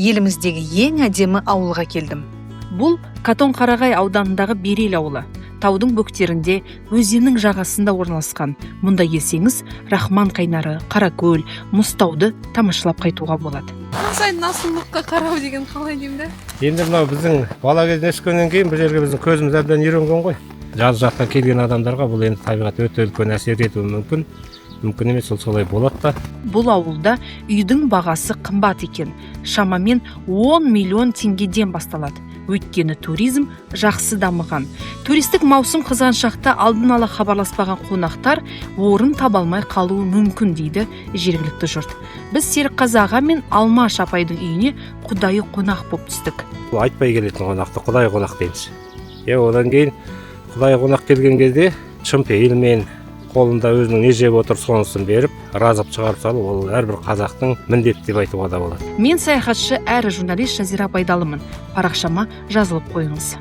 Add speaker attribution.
Speaker 1: Еліміздегі ең әдемі ауылға келдім.
Speaker 2: Бұл Катонқарағай ауданындағы Берел ауылы. Таудың бөктерінде, өзеннің жағасында орналасқан. Мұнда келсеңіз, Рахман қайнары, Қаракөл, Мұзтауды тамашалап қайтуға болады.
Speaker 3: Күн сайын мына сұлулыққа қарау деген қалай деймін да.
Speaker 4: Енді мынау біздің бала кезінен өскеннен кейін бұл жерге біздің көзіміз әбден үйренген ғой. Жан жақтан келген адамдарға бұл енді табиғат өте үлкен әсер етуі мүмкін. Мүмкін емес, ол солай болады да.
Speaker 2: Бұл ауылда үйдің бағасы қымбат екен. Шамамен 10 миллион теңгеден басталады. Өйткені туризм жақсы дамыған. Туристік маусым қызған шақта алдын ала хабарласпаған қонақтар орын таба алмай қалуы мүмкін, дейді жергілікті жұрт. Біз Серікқазы аға мен Алмаш апайдың үйіне құдайы қонақ боп түстік.
Speaker 4: Бұл айтпай келетін қонақты құдайы қонақ дейміз. Иә, одан кейін құдайы қонақ келген кезде шын пейілмен қолында өзінің не жеп отыр, сонысын беріп, разы қылып шығарып салу, ол әрбір қазақтың міндеті деп айтуға да болады.
Speaker 2: Мен саяхатшы әрі журналист Жазира Байдалымын. Парақшама жазылып қойыңыз.